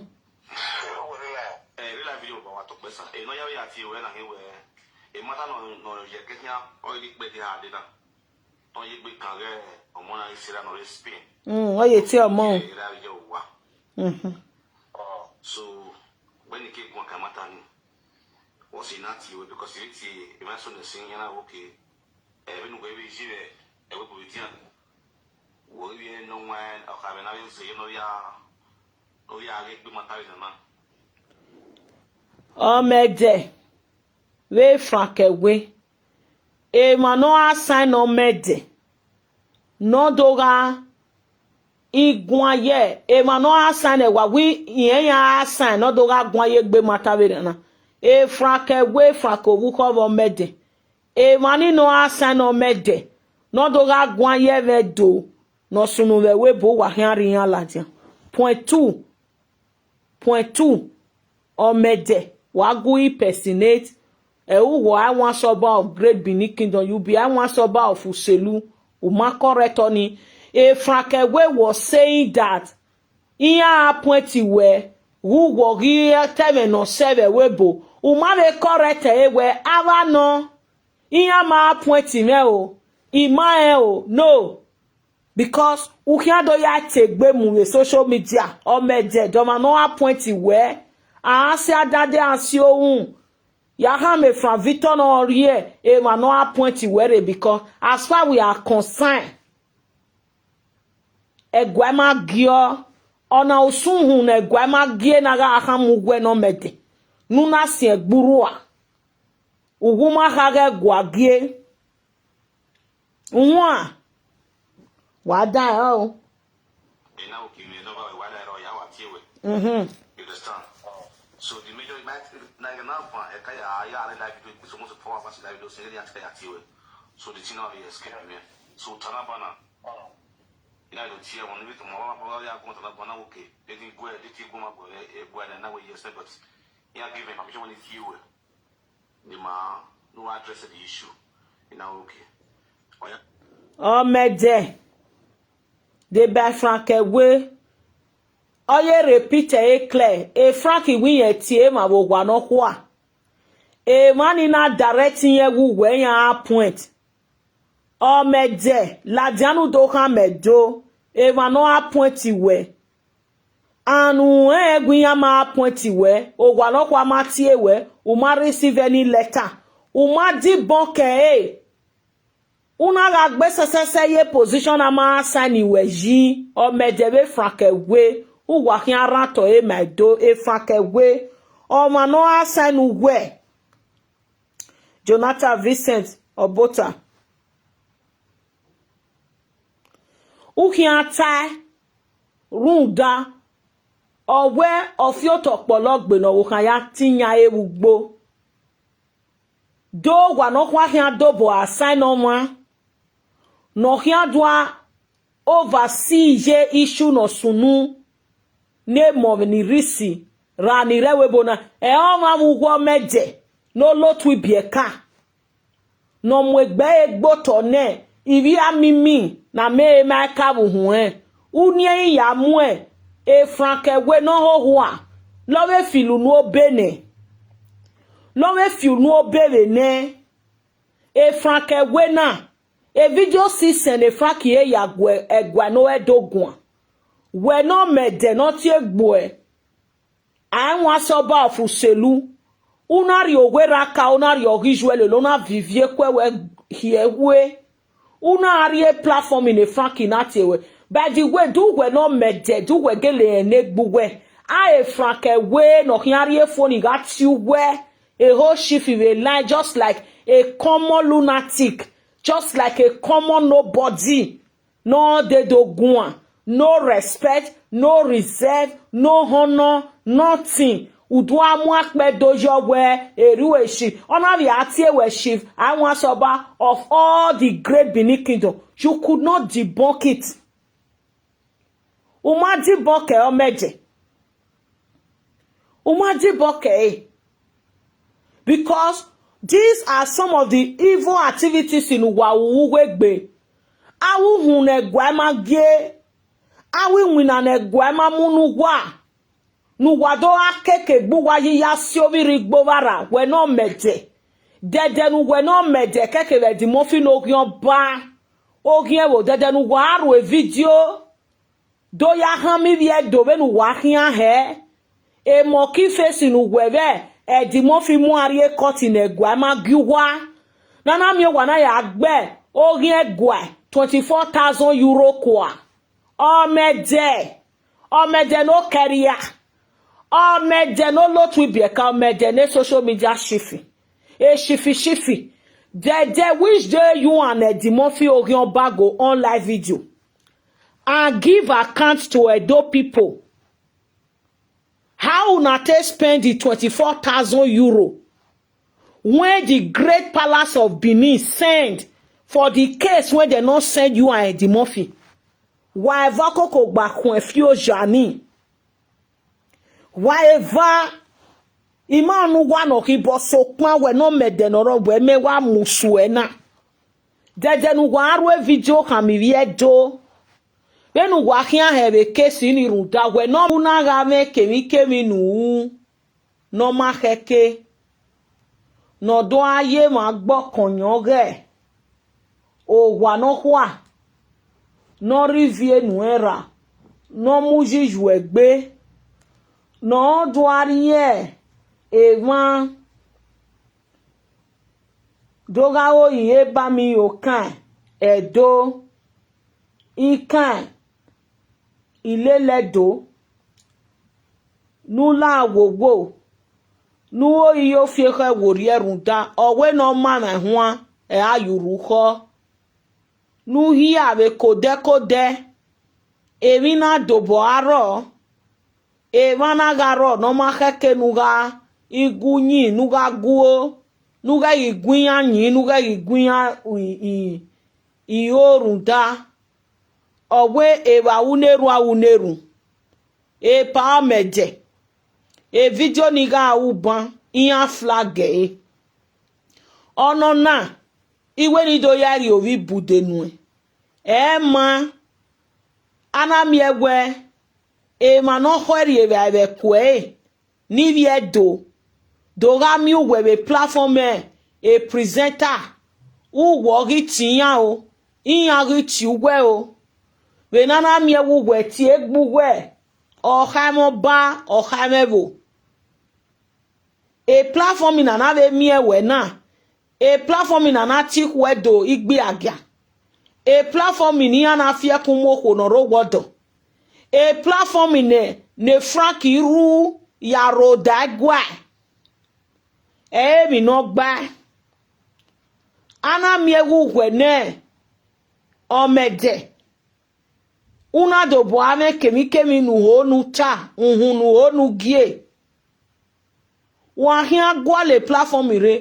Mm, ọ ye tie ọmọ. Mhm. Ọmẹdẹ vbe Frank Ewe, emwa ne ọ ra sign Ọmẹdẹ, ne ọ do gha i guan ye emwa ne ọ ra sign ẹwa, wẹ irẹn ya ra sign ne ọ do gha guan ye egbe mata vberriọ na. E Frank Ewe, Frank Ovbukhọ vbe Ọmẹdẹ, emwa ni ne ọ ra sign Ọmẹdẹ, ne ọ do gha guan ye ẹmwẹ do ne ọ sunu vbe ẹvbo ebo, wa khian rri iran ladian. Point two, point two, Ọmẹdẹ, wa gu impersonate, ẹ, uwẹ Iwansoba of Great Benin Kingdom, you be Iwansoba of Uselu, u ma correct ọnii. E Frank Ewe was saying that iran appoint wẹ, ghe uwẹ ghi te ẹmwẹ ne ọ sẹ vbe ẹvbo ebo, u ma vbe correct ẹre wẹ, avbe nọ, iran ma appoint mwẹ o, I ma rẹn o, no. Because u khian do ya tie egbe mu vbe social media, Ọmẹdẹ, de ọmwa ne ọ appoint wẹ, a si adade, a si ohun, ya khama Frank Victor ne ọ rhie emwa ne ọ appoint wẹ rre, because as far we are concerned, ẹguae ma gie ọ, ọna usun uhunmwu ne ẹguae ma gie ne a gha khama uwẹ ne Ọmẹdẹ, ne u na siẹn gbe urrua, uwu ma kha ghẹ ẹguae gie. Uwan, wa da ẹre o. Ena oke mwẹ nọmba wẹ, wa da ẹre ọ ya wa tie wẹ. Mhm. You understand? So the major, like, like, now, uh, ẹka ya, ya, I like live video, it's almost four hours live video, so ya, ya tie wẹ. So the thing now is escape me. So Tanabana, you know, the tear one with my mama, ya go Tanabana, okay. They didn't go, they didn't go, my boy, eh, boy, and now we yes, but yeah, give me permission when it's you. The man who addressed the issue. You know, okay. Oh, yeah. Ọmẹdẹ, de by Frank Ewe, ọ ye repeat ẹre clear. E Frank wẹ irẹn tie emwa vbe owa nọkhua. Emwa ni na direct irẹn vbe uwẹ iran appoint. Ọmẹdẹ, ladian ne u do khama ẹre do, emwa ne ọ appoint wẹ. And u rẹn ẹre wẹ iran ma appoint wẹ, owa nọkhua ma tie wẹ, u ma receive any letter, u ma dibọn kẹ ẹre. U na gha gbe sẹsẹsẹ ye position a ma sign wẹ yi, Ọmẹdẹ vbe Frank Ewe, uwa khian rhan otọ ẹre ma do, e Frank Ewe, ọmwa ne ọ ra sign uwẹ, Jonathan Vincent Obota. U khian tae, rhunmwuda, ọ wẹ ọ fi otọ kpọlọ gbe ne ọvbokhan ya te iyan ẹre vbe ugbo. Do owa nọkhua khian dobọ a sign ọmwa, ne ọ khian do a oversee ye issue ne ọ sunu ne emọ ni rhisi ra ni rre ẹvbo ebo na, ẹ ọmwa vbe uwu Ọmẹdẹ ne ọ lotu ibiẹka. Ne ọ mu egbe ẹre gbe otọ nẹ, ivbi amimi ne a miẹn ẹre ma ka vbe uhunmwu ẹn, uniẹn i ya muẹn, e Frank Ewe ne ọ hohua, lọ vbe fi unu obe nẹ, lọ vbe fi unu obe vbe nẹ. E Frank Ewe na, e video sisẹn ne Frank he ya gu ẹguae ne ọ do guan, wẹ ne Ọmẹdẹ ne ọ tie egbe uẹ, Iwansoba of Uselu, U na rhie owe raka, u na rhie ọghe iyuẹ lele, u na viọ ivie kuẹ wẹ khiẹ we. U na rhie platform ne Frankie na tie wẹ. By the way, do uwẹ ne ọ mẹdẹ, do uwẹ gele rẹn ne egbe uwẹ. A e Frank ẹwe ne ọ khian rhie phone gha tie uwẹ. A whole shift vbe line just like a common lunatic, just like a common nobody. Ne ọ dede guan, no respect, no reserve, no honour, nothing. U do a mu akpẹ do yọ wẹ erriọ e chief. Ọ na vbe a tie wẹ chief, a wan sọba of all the great Benin Kingdom. You could not debunk it. U ma debunk ẹ, ọ mẹdẹ. U ma debunk ẹre. Because these are some of the evil activities ne uwa ru uwu egbe. Avbe uhunmwu ne ẹguae ma gie, avbe iwinna ne ẹguae ma mu ne uwa, ne uwa do gha keke egbe uwa yi ya si ovbi rre igbo vbe arra, wẹ ne ọ mẹdẹ. Dẹdẹ ne uwẹ ne ọ mẹdẹ kẹkẹ vbe Eddie Murphy ne oghian ọba, oghian ẹvbo, dẹdẹ ne uwa ru vidio do ya hanmẹ ivbi Ẹdo vbene uwa khian hẹ. Emọ ke face ne uwẹ vbe Eddie Murphy mu a rrie court ne ẹguae ma gie uwa. Ne a na miẹn uwa na ya gbe oghian ẹguae twenty four thousand euro kua. Ọ mẹdẹ, ọ mẹdẹ ne okẹria, ọ mẹdẹ ne olotu ibiẹka, ọ mẹdẹ ne social media shifi, e shifi shifi. Dẹdẹ, which day you and Eddie Murphy oghian ọba go on live video and give account to Edo people? How una take spend the twenty-four thousand euro when the great palace of Benin send for the case wey dem no send you and Eddie Murphy? Wa eva koko gba khuẹn fi oja ni. Wa eva, ima ne uwa nọ khin, but sokpan wẹ ne ọ mẹ ẹdẹ ne ọ rrọọ wẹ mẹ wa musuẹ na. Dẹdẹ ne uwa ru vidio khama ivbi Ẹdo, vbene uwa khian hẹ vbe case ni rhunmwuda wẹ ne ọ na gha mwẹ kemwikemwi ne u ru ne ọ ma khẹke, ne ọ do gha ye emwa gbọkọnyọn ghẹ owa nọkhua, ne ọ rhie ivie nuẹn ra, ne ọ mu yi yu egbe, ne ọ do gha rhie emwa do gha ro yin eba mi okan Ẹdo, ikan ilele Ẹdo, ne u la wowo, ne u ro iye ofiẹkhẹ wo rrie rhunmwuda ọ wẹ ne ọ ma emwa huan, ẹ a ye urhu khọ, ne u hia vbe kodẹkodẹ, emwi na dobọ a rrọọ, emwa na gha rrọọ ne ọ ma khẹke ne u gha gu uyin, ne u gha guo, ne u ghẹ ghi gu iran yin, ne u ghẹ ghi gu iran i, i, iro rhunmwuda. Ọ wẹ evba ru ne erhunmwu, a ru ne erhunmwu, epa ọ mẹ ẹdẹ, vidio ni gha ru ban, iran flag ẹre. Ọnọna, I wẹ ne I do ya rhie ovbi ibude nuẹn. Ẹ ma, a na miẹn wẹ emwa ne ọ khọe rrie evbare vbe ẹko ẹre, ne ivbi Ẹdo do gha miẹn uwẹ vbe platform e presenter, uwẹ ọ ghi tie iran o, iran ghi tie uwẹ o. Vbe ne a na miẹn wẹ uwẹ tie egbe uwẹ, ọ kha mwẹ ọba, ọ kha mwẹ ẹvbo. E platform na na vbe miẹn wẹ na, e platform na na tie ikhuẹ do igbiagia, e platform ne iran na fi ẹkun mu okhuo ne ọ rre owa ọdọ, e platform ne, ne Frank ru ya rho da ẹguae, ẹ i re emwi ne ọ gbae. A na miẹn wẹ uwẹ nẹ, ọ mẹ ẹdẹ, u na dobọ a mwẹ kemwikemwi ne u ho ne u ta, uhunmwu ne u ho ne u gie. Wa khian gualọ platform rre,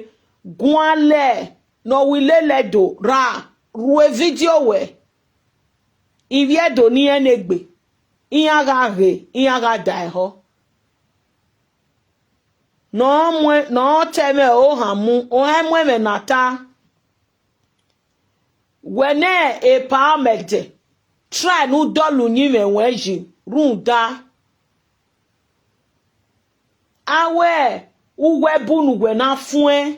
gualọ ne ọ wi lele Ẹdo ra ru vidio wẹ, ivbi Ẹdo ne irẹn ne egbe, iran gha ghe, iran gha da ẹhọ. Ne ọ mu, ne ọ ta ẹmwẹ ohan mu, ọ i mu ẹmwẹ na ta. Wẹ nẹ epa ọ mẹ ẹdẹ, try ne u dọlọ uyinmwẹ ruẹn yi rhunmwuda. A wẹ uwẹ bu ne uwẹ na fuẹn.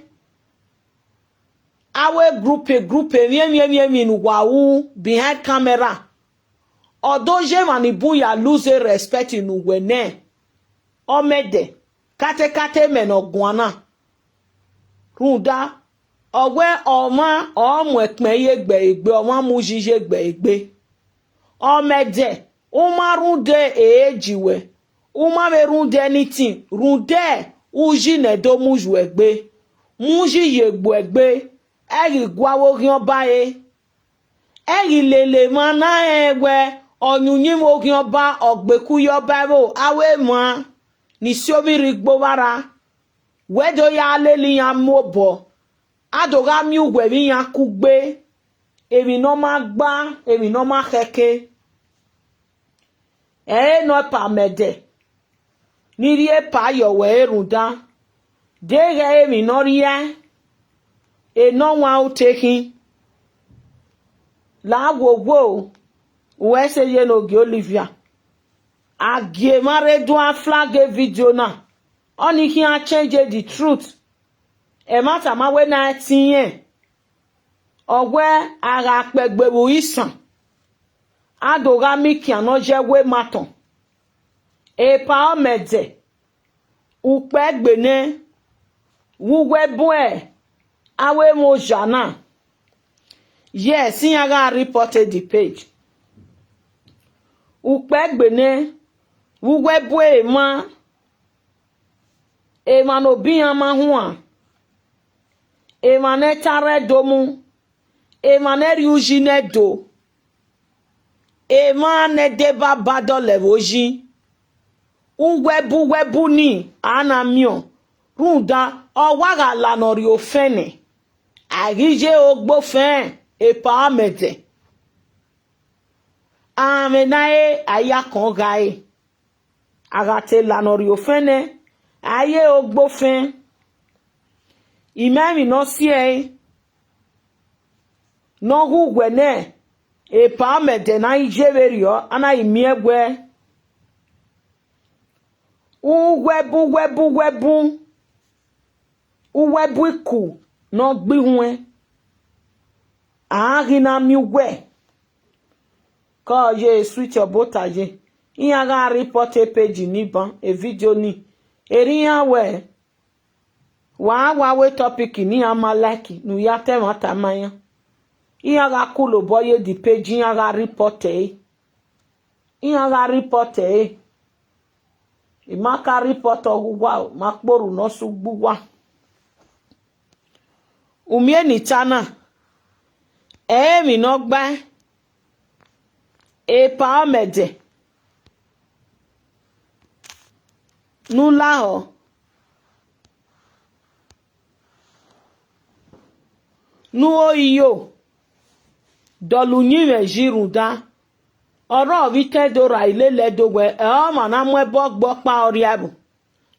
A wẹ group group, emwi emwi emwi emwi ne uwa ru behind camera, ọ do ye emwa ni bun ya lose respect ne uwẹ nẹ. Ọ mẹ ẹdẹ, katekate mẹ ne ọ guan na. Rhunmwuda, ọ wẹ ọmwa ọ mu ẹkpẹn ye egbe egbe, ọmwa mu uyi ye egbe egbe. Ọmẹdẹ, u ma rhunmwuda ehe ji wẹ, u ma vbe rhunmwuda anything, rhunmwuda uyi ne ẹ do mu ye egbe, mu uyi ye egbe egbe, ẹ ghi gu avbe oghian ọba re. Ẹ ghi lele emwa na rẹn wẹ ọyunmwu oghian ọba, ọ gbeku ye ọba ẹvbo, avbe emwa ni si ovbi rre igbo vbe arra, wẹ do ya lele iran mu obọ, a do gha miẹn uwẹ vbe iran kugbe, emwi ne ọ ma gba, emwi ne ọ ma khẹke. Ẹre nọ pa mẹdẹ, ne I rhie pa yọ wẹ ẹre rhunmwuda, deghẹ emwi ne ọ rhie enọwanrẹn ute khin, la wowo, wẹ sẹ ye ne ogie Olivia. A gie emwa rre do a flag vidio na, ọnii khian change the truth. Ẹmwata ma wẹ ne a ẹtin rẹn, ọ wẹ a gha kpẹgbe vbe urisan, a do gha miẹn ikian ne ọ ye ẹwe ma tọn. Epa ọmẹdẹ, ukpẹ egbe nẹ, vbe uwu ẹbu avbe emwa oya na. Yes, iran gha report the page. Ukpẹ egbe nẹ, vbe uwu ẹbu emwa, emwa ne obọ iran ma huan, emwa ne ẹta rre do mu, emwa ne ẹ rhie uyi ne ẹdo, emwa ne deba ba dọlọ ẹvbo yi, uwu ẹbu uwu ẹbu ni a na miẹn, rhunmwuda ọ wa gha la ne ọ rhie ofẹn nẹ, a ghi ye ogbofẹn, epa ọmẹdẹ. Amwẹ na re a ya kọn gha re. A gha te la ne ọ rhie ofẹn nẹ, a ye ogbofẹn. I ma emwi ne ọ si ẹre, ne ọ ghe uwẹ nẹ, epa ọmẹdẹ ne a i ye vberriọ, a na i miẹn wẹ uwu ẹbu, uwu ẹbu, uwu ẹbu, uwu ẹbu iku ne ọ gbe iruẹn, a ghi na miẹn uwẹ. Ke ọ ye sweet ọbota ye, iran gha report e page ni ban, e vidio ni, erriọ iran wẹ, wa wa wẹ topic ne iran ma like ne u ya ta ẹmwata ma iran, iran gha kulo obọ ye the page, iran gha report ẹre. Iran gha report ẹre. I ma ka report ọghe uwa o, ma kpe orhu ne ọ sẹ ugbo uwa. U miẹn ne I ta na, ẹ i re emwi ne ọ gbae, epa ọmẹdẹ ne u lahọ, ne u ro iyo, dọlọ uyinmwẹ yi rhunmwuda, ọrọre vbe itẹn do ra ilele Ẹdo wẹ, ẹ ọmwa na mu ẹbọ gbe ọkpa ọrriaẹvbo,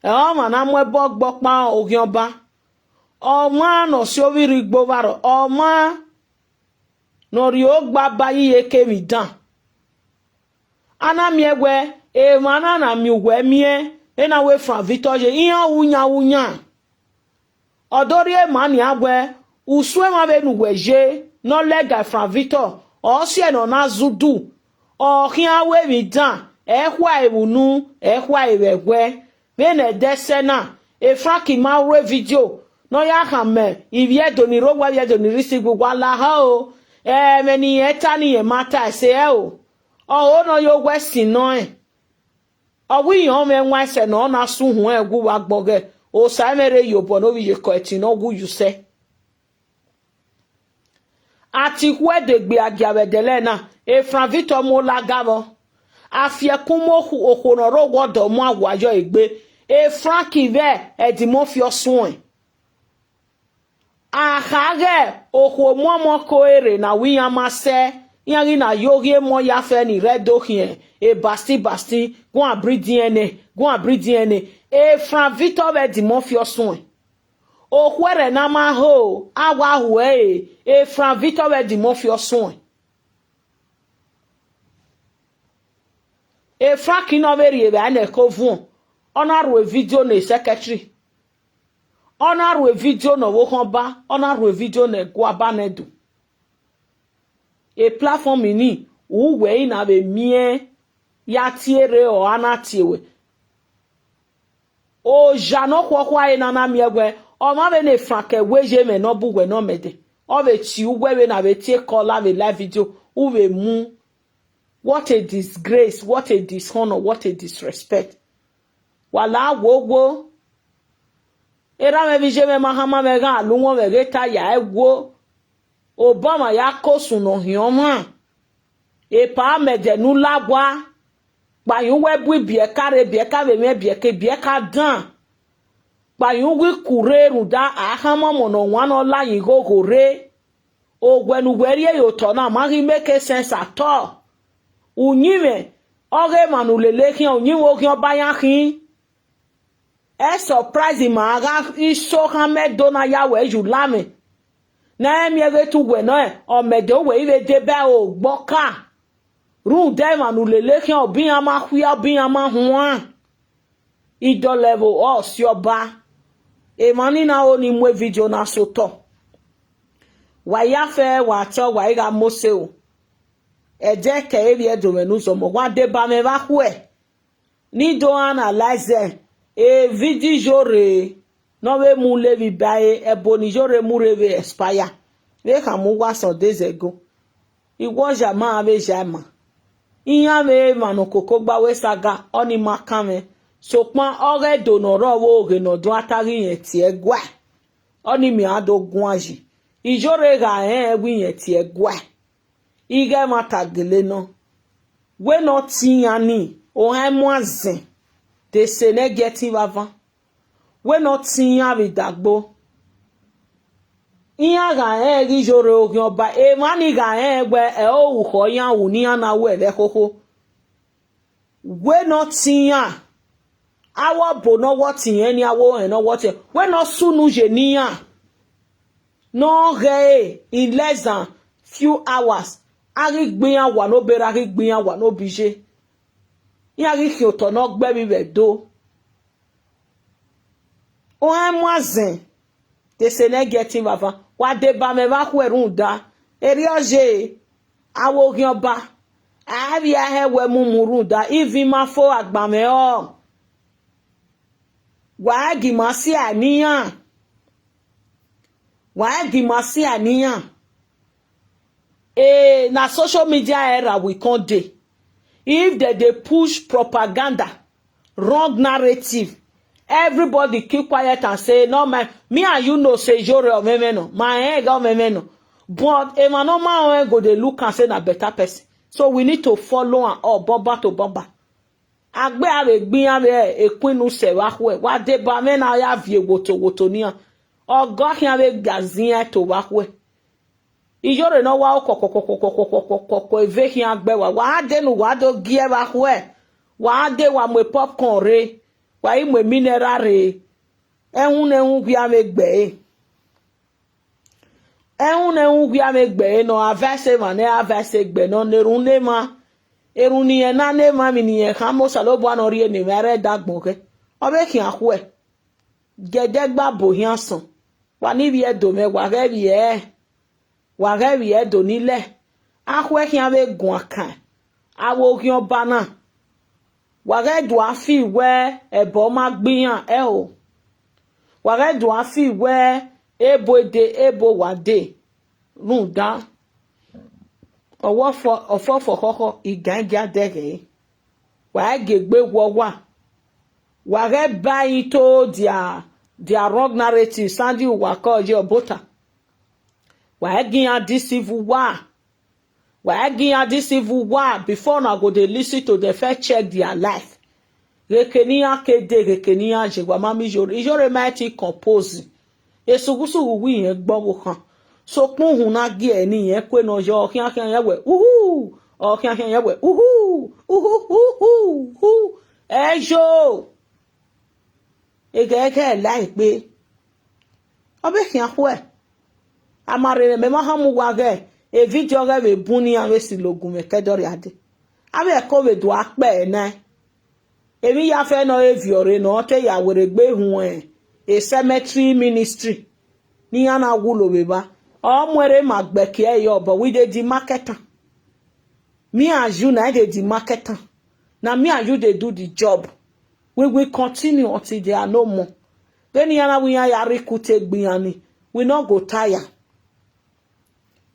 ẹ ọmwa na mu ẹbọ gbe ọkpa oghian ọba, ọmwa ne ọ si ovbi rre igbo vbe arrọọ, ọmwa ne ọ rhie ogba ba ye iyeke emwi dan. A na miẹn wẹ emwa na na miẹn uwẹ miẹn, vbene a wẹ Frank Victor ye, iran ru yan ru yan. Ọ do rhie ma nian wẹ, usun emwa vbene uwẹ ye ne ọ lẹga Frank Victor, ọ siẹ ne ọ na zẹ udu, ọ khian ru emwi dan, ẹ khua evbunu, ẹ khua evbẹwẹ. Vbene ẹdẹ sẹ na, Frank ma ru vidio ne ọ ya khama ivbi Ẹdo ni rre owa, ivbi Ẹdo ni rre isigbe uwa lahọ o, ẹmwẹ ne irẹn ta ne irẹn ma ta ẹse ẹre o. Ọ ho ne ọ ye owẹ ẹse nọ rẹn. Ọ wẹ irẹn ọmwa ẹwaẹn sẹ ne ọ na sẹ uhunmwu ẹre gu vbe agbọn ghẹ, Osa mwẹ rre ye obọ ne ovbi iyeke ẹtin ne ọ wu ye usẹ. A te ikhuo Ẹdo egbe a gia vbe ẹdẹlẹ na, Frank Victor mu olaga vbọ. A fi ẹkun mu okhu-, okhuo ne ọ rre owa ọdọ mu awua yọ egbe, Frank vbe Ẹdimọfi ọ suẹn. A kha ghẹ okhuo mu ọmọ ko rre ne a wẹ iran ma sẹ, iran ghi na ya oghian emọ ya fẹ ni rre Ẹdo khian, Basti Basti, guan bri diẹn nẹ, guan bri diẹn nẹ, Frank Victor vbe Ẹdimọfi ọ suẹn. Okhuo ẹre ne a ma ho, a wa hu ẹre, Frank Victor vbe Ẹdimọfi ọ suẹn. Frank ne ọ vbe rri evbare ne ẹko vuọn, ọ na ru vidio ne secretary, ọ na ru vidio ne ọvbokhan ọba, ọ na ru vidio ne ẹguae ọba ne Ẹdo. Platform ni, uwẹ i na vbe miẹn ya tie rre, ọ a na tie wẹ. Oya ne ọ khuọkhua ẹre ne a na miẹn wẹ, Ọmwa vbene Frank Ẹwẹyemẹ ne ọ bu uwẹ ne ọmẹdẹ, ọ vbe tie uwẹ vbene a vbe tie call, a vbe live video, u vbe mu. What a disgrace, what a dishonor, what a disrespect. Wa la wo wo. Erha mwẹ vbe iye mwẹ ma hama mwẹ gha lu wọn vbe ghe ta ya ẹguo. Obọ ọmwa ya ko sunu ọ hiọn ọmwa. Epa mẹ ẹdẹ ne u la owa. Kpahiẹn uwẹ bu ibiẹka rre, ibiẹka vbe mwẹ ibiẹka, ibiẹka dan. Kpahiẹn uwu iku rre rhunmwuda a khama ọmọ ne ọ wan ne ọ la ye ighogho rre. Owẹ ne uwẹ rhie ye otọ na ma ghi make sense at all. Uyinmwẹ ọghe emwa ne u lele khian, uyinmwẹ oghian ọba iran khin. Ẹ surprise ma gha iso khan mẹ do na ya wẹ ye ulamwẹ. Ne a miẹn ghe te uwẹ nọ, ọ mẹ de uwẹ i vbe deba ẹre ogbọka. Rhunmwuda emwa ne u lele khian, ọbe iran ma khuia, ọbe iran ma huan. Idọlẹvbo ọ si ọba. Emwa ni na ho ni mu vidio na sẹ otọ. Wa ya fẹ, wa te, wa i gha mose o. Ẹdẹ ke evbi Ẹdo mwẹ ne uzọmọ, wa deba mwẹ vbe akhuẹ. Ne I do analyze e vidio Iyore ne ọ vbe mu le vbe iba ẹre, ẹbo ne Iyore mu rre vbe expire vbe khama uwa some days ago. Iwọja ma vbe ya ima. Iran vbe emwa ne okoko gba wẹ saga, ọni ma kan mwẹ. Sokpan ọghe Ẹdo ne ọ rre ọvbokhan ne ọ do a ta ghi rẹn tie ẹguae. Ọni mẹ a do guan yi. Iyore gha rẹn wẹ irẹn tie ẹguae. Ighẹ ẹmwata gele nọ. Wẹ ne ọ tie iran ni, ohan mu azẹn, de ese ne ẹgiẹtin vbe avan. Wẹ ne ọ tie iran vbe idagbo. Iran gha rẹn ghi Iyore oghian ọba, emwa ni gha rẹn wẹ ẹ i ru khọ iran ru ne iran na ru ẹre khokho. Wẹ ne ọ tie iran, avbe ọbo ne ọ wọ tie irẹn ni, avbe ohẹn ne ọ wọ tie, wẹ ne ọ sunu ye ne iran. Ne ọ ghẹ ẹre in less than few hours, a ghi gbe iran wa ne obọ erha, a ghi gbe iran wa ne obọ iye. Iran ghi khian otọ ne ọ gbe ẹvbi vbe Ẹdo. Ohan mu azẹn, de ese ne ẹgiẹtin vbe avan. Wa deba mwẹ vbe akhuẹ rhunmwuda erriọ ye, avbe oghian ọba, a vbe a hẹ wẹ mumu rhunmwuda ivin ma fo agbanmwẹ ọ. Wa gie ima sia ne iran. Wa gie ima sia ne iran. Eh, na social media era we come dey. If they dey push propaganda, wrong narrative, everybody keep quiet and say, "No, man, me and you know say Iyore ọmwẹmwẹ nọ, ma rẹn ghe ọmwẹmwẹ nọ." But emwa ne ọ ma rẹn go dey look am say na better person. So we need to follow am up, bumper to bumper. Agbe a vbe gbe iran vbe ekun inu sẹ vbe akhuẹ, wa deba mwẹ na ya viọ wotowoto nian. Ọgọ khian vbe ga zian ẹto vbe akhuẹ. Iyore ne ọ wa okọkọkọkọkọkọkọ eve khian gbe wa, wa de ne uwa do gie vbe akhuẹ, wa de wa mu popcorn rre, wa i mu mineral rre, ẹhun ne ẹhun wia vbe gbe ẹre. Ẹhun ne ẹhun wia vbe gbe ẹre nọ, advice emwa ne advice egbe nọ, ne erhunmwu ne emwa, erhunmwu ne irẹn na ne emwa, emwi ne irẹn khama Osanobua ne ọ rhie ne emwa ẹre dagbọn ghẹ. Ọ vbe khian khuẹ, gie ẹdẹ gba bo hian sọn, wa ni vbiẹ do mwẹ, wa ghẹ vbiẹ ẹre. Wa ghẹ vbiẹ do ni lẹ, akhuẹ khian vbe guan kan, avbe oghian ọba na. Wa ghẹ do a fi wẹ ẹbọ ma gbe iran ẹho. Wa ghẹ do a fi wẹ ebo ede, ebo wa de. Rhunmwuda, ọfọfọ khọkhọ, igan i gia dẹghẹ ẹre. Wa ghẹ gie egbe wọ owa. Wa ghẹ ba ẹre to dia, dia wrong narrative, sandi uwa kọ ye ọbota. Wa ghẹ gie iran deceive uwa. Wa ghẹ gie iran deceive uwa, before una go dey listen to them, first check their life. Gheke ne iran ke de, gheke ne iran ye, wa ma miẹn Iyore, Iyore ma ti compose. Esughusughu wẹ irẹn gbe ọvbokhan. Sokpan uhunmwu na gie ẹre ne irẹn kue ne ọ yọ, ọ khian khian irẹn wẹ, uhu! Ọ khian khian irẹn wẹ, uhu! Uhu, uhu, uhu! Ẹ yo! Eghẹghẹ la egbe. Ọ vbe khian khuẹ. A ma rre ne mẹ ma hama uwa ghẹ, e vidio ọghẹ vbe bun ne iran vbe si logun mwẹ ke ẹdẹ ọ rria dee. Avbe ẹko vbe do a kpẹ ẹre na. Emwi iyafẹ ne ọ re viọ rre ne ọ te ya werriegbe huẹn e cemetery ministry ne iran na wulo vbe evba. Ọ mu ẹre ma gbẹki ẹre yọ, but we dey demarcate am. Me and you na dey demarcate am. Na me and you dey do the job. We will continue until there are no more. Vbene iran na wẹ iran ya rhie ikute gbe iran ni, we no go tire.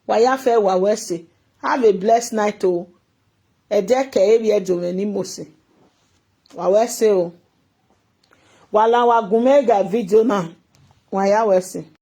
Wa ya fẹ, wa wẹ ẹse. Have a blessed night o. Ẹdẹ kẹ vbe ẹdẹ mwẹ ni mose. Wa wẹ ẹse o. Wa la wa gu mwẹ ga video na. Wa ya wẹ ẹse.